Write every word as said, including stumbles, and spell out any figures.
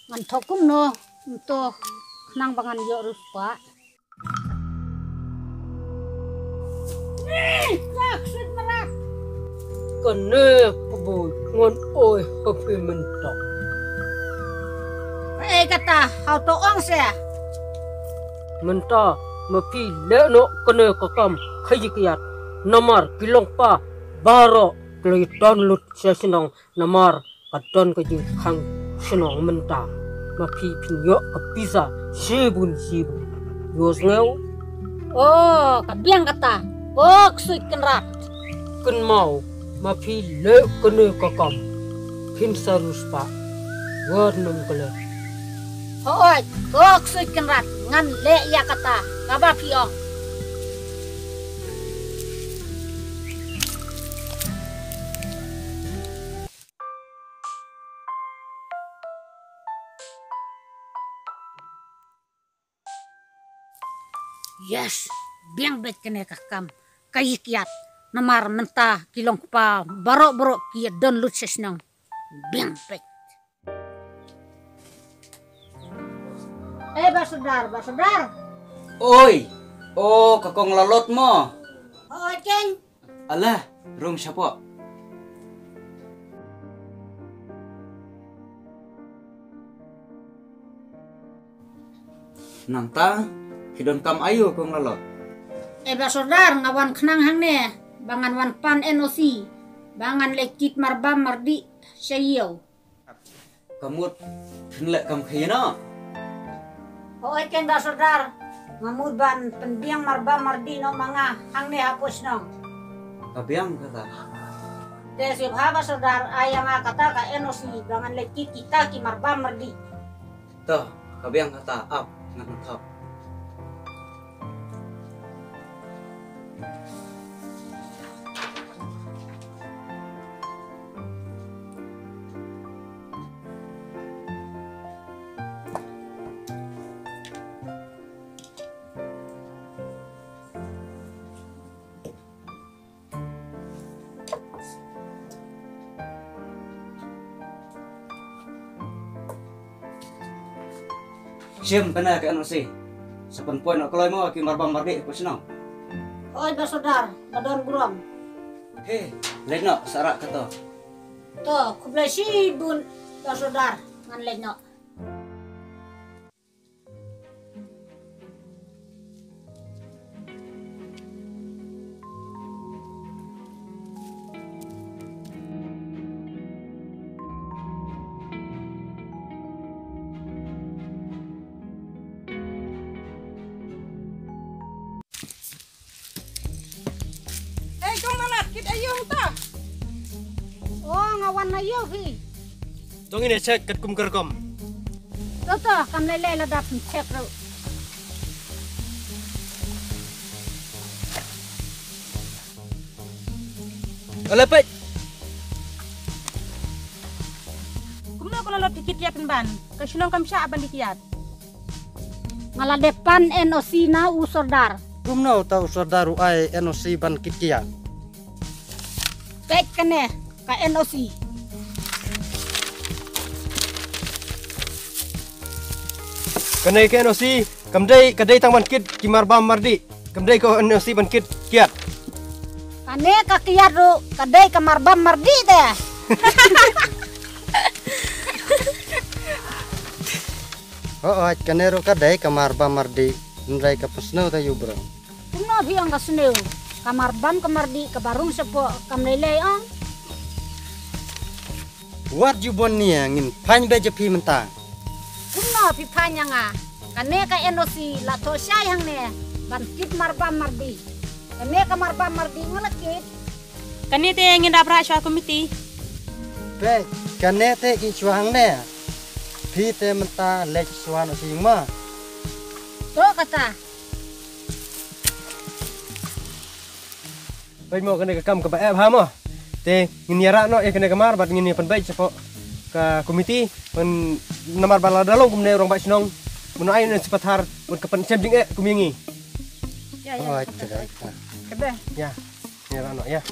Ngan thoh kumno, nto khnang ba ngan ïoh riewspah. Ih, ka ksuid mrad. Kane ka bui ngan oi ha phi mynta. Kaei kata, haw to ong se. Mynta ma phi leh noh kane ka kam ha ïa kiad. Namar ki long pa baroh ki la ïadon lut sha shnong. Namar ka don ka jingkhang shnong mynta. Ma phi phin ïoh ka pisa shibun shibun. Ïohsngew? O, ka biang kata. O, ksuid kynrad. Kynmaw, ma phi leh kane ka kam, phin sa riewspah. Wat nym klet. Hooid, o ksuid kynrad, ngan leh ïa kata kaba phi ong. Yes, biang beit kane ka kam, ka ïa kiad. Namar mynta ki long kpa baroh baroh ki ïadon lut sha shnong. Biang beit. Eh, Bah Sordar, Bah Sordar. Oi, o ka kong Lalot mo. Oi, keng. Alah, rung shapoh. Nangta, phi donkam aïu kong Lalot? Eh, Bah Sordar, nga wan khnang hangne ba ngan wan pan N O C ba ngan leit kit marbam mardih sha ïew. Ka mut phin leh kam khie noh. Hooid keng Bah Sordar, nga mut ban pynbiang marbam mardih noh ma nga hangne hapoh shnong. Ka biang kata. Te sngewbha Bah Sordar, ai ïa nga kata ka N O C ba ngan leit kit kita ki marbam mardih. To, ka biang kata, ap ngan thok. Shim kane ka N O C. Sa pynpoi noh kloi mo ki marbam mardih hapoh shnong. Hooid Bah Sordar, ba don burom. He, leit noh sa rah kato. To, khublei shibun Bah Sordar, ngan leit noh. Ei, kong Lalot, kit aïu hangta? O, nga wan na ïew hi. To ngin ïa check katkum ka rukom. To to, kam lei lei lada phin check ruh. Ka lei peit. Kumno kong Lalot phi kit ïa pynban? Ka shnong kam shah ban kit ïa. Nga la dep pan N O C na u sordar. Kumno uta u sordar u ai N O C ban kit kiad? Peit kane ka N O C. Kane ka N O C kam dei, ka dei tang ban kit ki marbam mardi. Kam dei ka N O C ban kit kiad. Kane ka kiad ruh ka dei ka marbam mardi te. Hooid, kane ruh ka dei ka marbam mardi, hynrei ka pynsniew te ïa u bro. Kumno phi ong ka sniew? Ka marbam ka mardi kaba rung shapoh kam lei lei ong. Wat ju bun nia, ngin phaiñ beit ïa phi mynta. Kumno phi phaiñ ïa nga? Kane ka N O C la thoh shai hangne ban kit marbam mardi. Kane ka marbam mardi nga la kit. Kane te ngin da rah shuwa komiti. Peit, kane te ki shuwa hangne. Phi te mynta leit shuwa noh sha ïing mo. To kata. Peit mo, kane ka kam kaba eh bha mo. Te ngin ïa rah noh ïa kane ka mar bad ngin ïa pynbeit shapoh ka komiti. Namar ba lada long kumne u rangbah shnong, mano ai ne shi pathar bad ka pynshem jingeh kum ïa ngi. Ïa, ïa. Hooid, kata. Kata. Ïa. Ïa, rah noh, ïa.